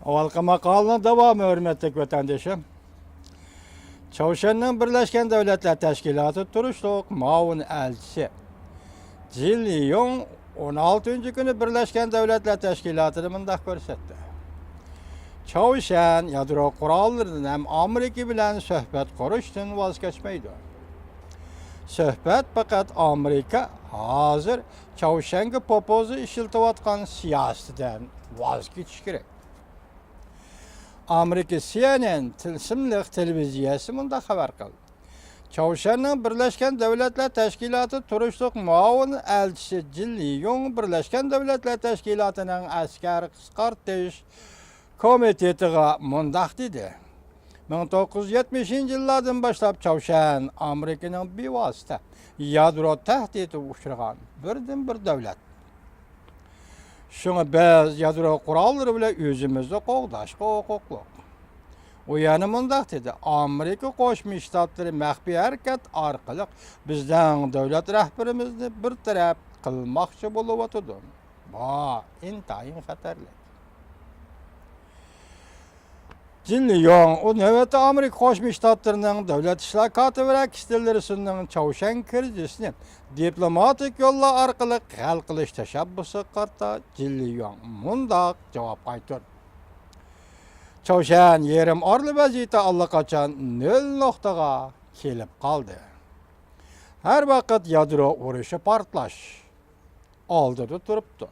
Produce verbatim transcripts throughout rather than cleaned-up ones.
ئاۋۋالقى ماقالىنىڭ داۋامى، ھۆرمەتلىك ۋەتەندىشىم. چاۋشيەننىڭ بىرلەشكەن دۆلەتلەر تەشكىلاتى تۇرۇشلۇق مۇئاۋىن ئەلچىسى جىن لىيۇڭ ئون ئالتىنچى كۈنى بىرلەشكەن دۆلەتلەر تەشكىلاتىدا مۇنداق كۆرسەتتى: چاۋشيەن يادرو قوراللىرىدىن ھەم ئامېرىكا بىلەن سۆھبەت قۇرۇشتىن ۋاز كەچمەيدۇ. سۆھبەت پەقەت ئامېرىكا ھازىر چاۋشيەنگە پوپوزا ئىشلىتىۋاتقان سىياسىتىدىن ۋاز كېچىش كېرەك. ئامېرىكا سى ئېن ئېن تىلسىملىق تېلېۋىزىيەسى مۇنداق خەۋەر قىلدى: چاۋشيەننىڭ بىرلەشكەن دۆلەتلەر تەشكىلاتى تۇرۇشلۇق مۇئاۋىن ئەلچىسى جىن لىيۇڭ بىرلەشكەن دۆلەتلەر تەشكىلاتىنىڭ ئەسكەر قىسقارتىش كومىتېتىغا مۇنداق دېدى: مىڭ توققۇز يۈز يەتمىشىنچى يىللاردىن باشلاپ چاۋشيەن ئامېرىكىنىڭ بىۋاسىتە يادرو تەھدىتىگە ئۇچرىغان بىردىنبىر دۆلەت. شۇڭا بىز يادرو قوراللىرى بىلەن ئۆزىمىزنى قوغداشقا ھوقۇقلۇق. ئۇ يەنە مۇنداق دېدى: ئامېرىكا قوشما شتاتلىرى مەخپىي ھەرىكەت ئارقىلىق بىزنىڭ دۆلەت رەھبىرىمىزنى بىر تەرەپ قىلماقچى بولۇۋاتىدۇ. بۇ ئىنتايىن خەتەرلىك. جىن لىيۇڭ، ئۇ نۆۋەتتە ئامېرىكا قوشما شتاتلىرىنىڭ دۆلەت ئىشلار كاتىپى رېكس تىللېرسوننىڭ چاۋشيەن كىرىزىسىنى دىپلوماتىك يوللار ئارقىلىق ھەل قىلىش تەشەببۇسىغا قارىتا جىن لىيۇڭ مۇنداق جاۋاب قايتۇردى: چاۋشيەن يېرىم ئارىلى ۋەزىيىتى ئاللىقاچان نۆل نۇقتىغا كېلىپ قالدى. ھەر ۋاقىت يادرو ئۇرۇشى پارتلاش ئالدىدا تۇرۇپتۇ.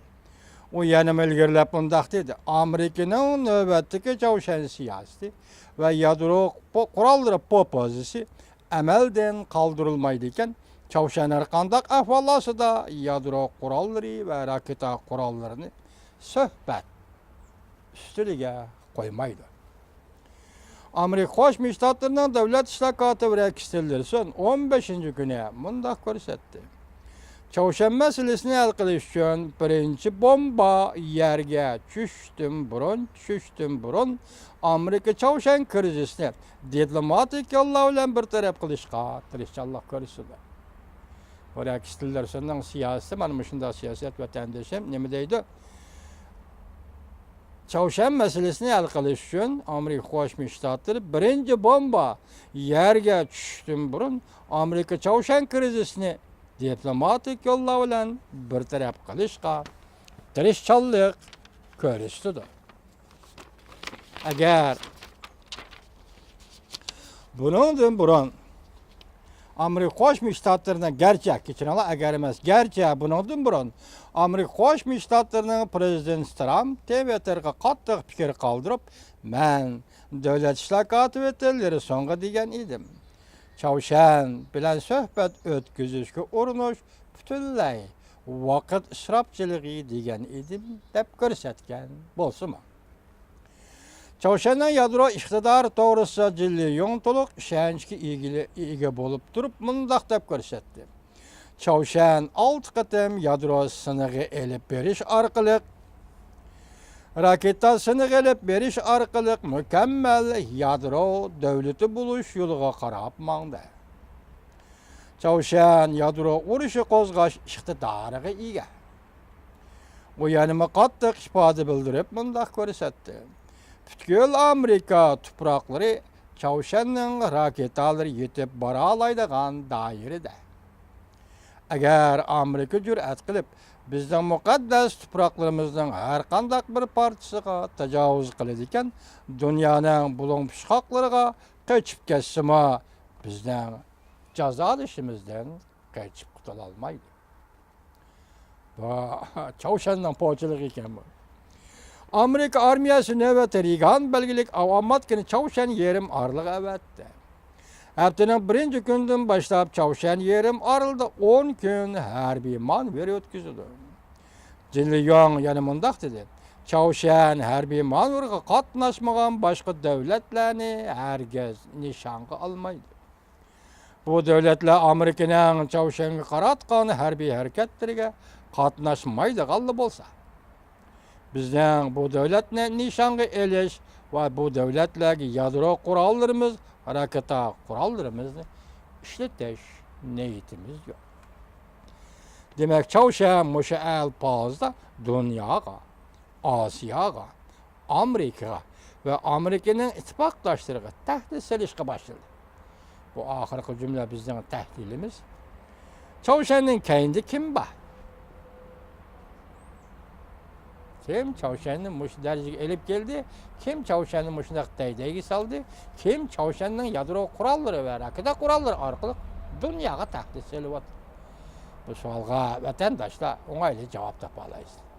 ئۇ يەنىمۇ ئىلگىرىلەپ مۇنداق دېدى: ئامېرىكىنىڭ نۆۋەتتىكى چاۋشيەن سىياسىتى ۋە يادرو پو-، قوراللىرى پوپوزىسى ئەمەلدىن قالدۇرۇلمايدىكەن، چاۋشيەن ھەرقانداق ئەھۋال ئاستىدا يادرو قوراللىرى ۋە راكېتا قوراللىرىنى سۆھبەت ئۈستىلىگە قويمايدۇ. ئامېرىكا قوشما شتاتلىرىنىڭ دۆلەت ئىشلار كاتىپى رېكس تىللېرسون ئون بەشىنچى كۈنى مۇنداق كۆرسەتتى: چاۋشيەن مەسىلىسىنى ھەل قىلىش ئۈچۈن بىرىنچى بومبا يەرگە چۈشۈشتىن بۇرۇن، چۈشۈشتىن بۇرۇن ئامېرىكا چاۋشيەن كىرىزىسىنى دىپلوماتىك يوللار بىلەن بىر تەرەپ قىلىشقا تىرىشچانلىق كۆرسىتىدۇ. بۇ رېكس تىللېرسوننىڭ سىياسىتى، مانا مۇشۇنداق سىياسەت، ۋەتەندىشىم. نېمە دەيدۇ؟ چاۋشيەن مەسىلىسىنى ھەل قىلىش ئۈچۈن ئامېرىكا قوشما شتاتلىرى بىرىنچى بومبا يەرگە چۈشۈشتىن بۇرۇن ئامېرىكا چاۋشيەن كىرىزىسىنى دىپلوماتىك يوللار بىلەن بىر تەرەپ قىلىشقا تىرىشچانلىق كۆرسىتىدۇ. ئەگەر بۇنىڭدىن بۇرۇن ئامېرىكا قوشما شتاتلىرىنىڭ، گەرچە، كەچۈرۈڭلار، ئەگەر ئەمەس، گەرچە بۇنىڭدىن بۇرۇن ئامېرىكا قوشما شتاتلىرىنىڭ پىرېزىدېنتى ترامپ تىۋىتتېرغا قاتتىق پىكىر قالدۇرۇپ، مەن دۆلەت ئىشلار كاتىپى تىللېرسونغا دېگەن ئىدىم، چاۋشيەن بىلەن سۆھبەت ئۆتكۈزۈشكە ئۇرۇنۇش پۈتۈنلەي ۋاقىت ئىسراپچىلىقى دېگەن ئىدىم، دەپ كۆرسەتكەن بولسىمۇ، چاۋشيەننىڭ يادرو ئىقتىدارى توغرىسىدا جىن لىيۇڭ تولۇق ئىشەنچكە ئىگىلى-، ئىگە بولۇپ تۇرۇپ مۇنداق دەپ كۆرسەتتى: چاۋشيەن ئالتە قېتىم يادرو سىنىقى ئېلىپ بېرىش ئارقىلىق، راكېتا سىنىقى ئېلىپ بېرىش ئارقىلىق مۇكەممەل يادرو دۆلىتى بولۇش يولىغا قاراپ ماڭدى. چاۋشيەن يادرو ئۇرۇشى قوزغاش ئىقتىدارىغا ئىگە. ئۇ يەنىمۇ قاتتىق ئىپادە بىلدۈرۈپ مۇنداق كۆرسەتتى: پۈتكۈل ئامېرىكا تۇپراقلىرى چاۋشيەننىڭ راكېتالىرى يېتىپ بارالايدىغان دائىرىدە. ئەگەر ئامېرىكا جۈرئەت قىلىپ، بىزنىڭ مۇقەددەس تۇپراقلىرىمىزنىڭ ھەرقانداق بىر پارچىسىغا تاجاۋۇز قىلىدىكەن، دۇنيانىڭ بۇلۇڭ پۇچقاقلىرىغا قېچىپ كەتسىمۇ، بىزنىڭ جازالىشىمىزدىن قېچىپ قۇتۇلالمايدۇ. بۇ چاۋشيەننىڭ پوچىلىقى ئىكەن بۇ. ئامېرىكا ئارمىيەسى نۆۋەتتە رېگان بەلگىلىك ئاۋاماتكىنى چاۋشيەن يېرىم ئارىلىغا ئەۋەتتى. ھەپتىنىڭ بىرىنچى كۈنىدىن باشلاپ چاۋشيەن يېرىم ئارىلىدا ئون كۈن ھەربىي مانېۋىر ئۆتكۈزىدۇ. جىن لىيۇڭ يەنە مۇنداق دېدى: چاۋشيەن ھەربىي مانېۋىرغا قاتناشمىغان باشقا دۆلەتلەرنى ھەرگىز نىشانغا ئالمايدۇ. بۇ دۆلەتلەر ئامېرىكىنىڭ چاۋشيەنگە قاراتقان ھەربىي ھەرىكەتلىرىگە قاتناشمايدىغانلا بولسا، بىزنىڭ بۇ دۆلەتنى نىشانغا ئېلىش ۋە بۇ دۆلەتلەرگە يادرو قوراللىرىمىز، راكېتا قوراللىرىمىزنى ئىشلىتىش نىيىتىمىز يوق. دېمەك، چاۋشيەن مۇشۇ ئەلپازدا دۇنياغا، ئاسىياغا، ئامېرىكىغا ۋە ئامېرىكىنىڭ ئىتتىپاقداشلىرىغا تەھدىت سېلىشقا باشلىدى. بۇ ئاخىرقى جۈملە بىزنىڭ تەھلىلىمىز. چاۋشيەننىڭ كەينىدە كىم بار؟ كىم چاۋشيەننى مۇشۇ دەرىجىگە ئېلىپ كەلدى؟ كىم چاۋشيەننى مۇشۇنداق دەيدەيگە سالدى؟ كىم چاۋشيەننىڭ يادرو قوراللىرى ۋە راكېتا قوراللىرى ئارقىلىق دۇنياغا تەھدىت سېلىۋاتىدۇ؟ بۇ سوئالغا ۋەتەنداشلار ئوڭايلى جاۋاب تاپالايسىلەر.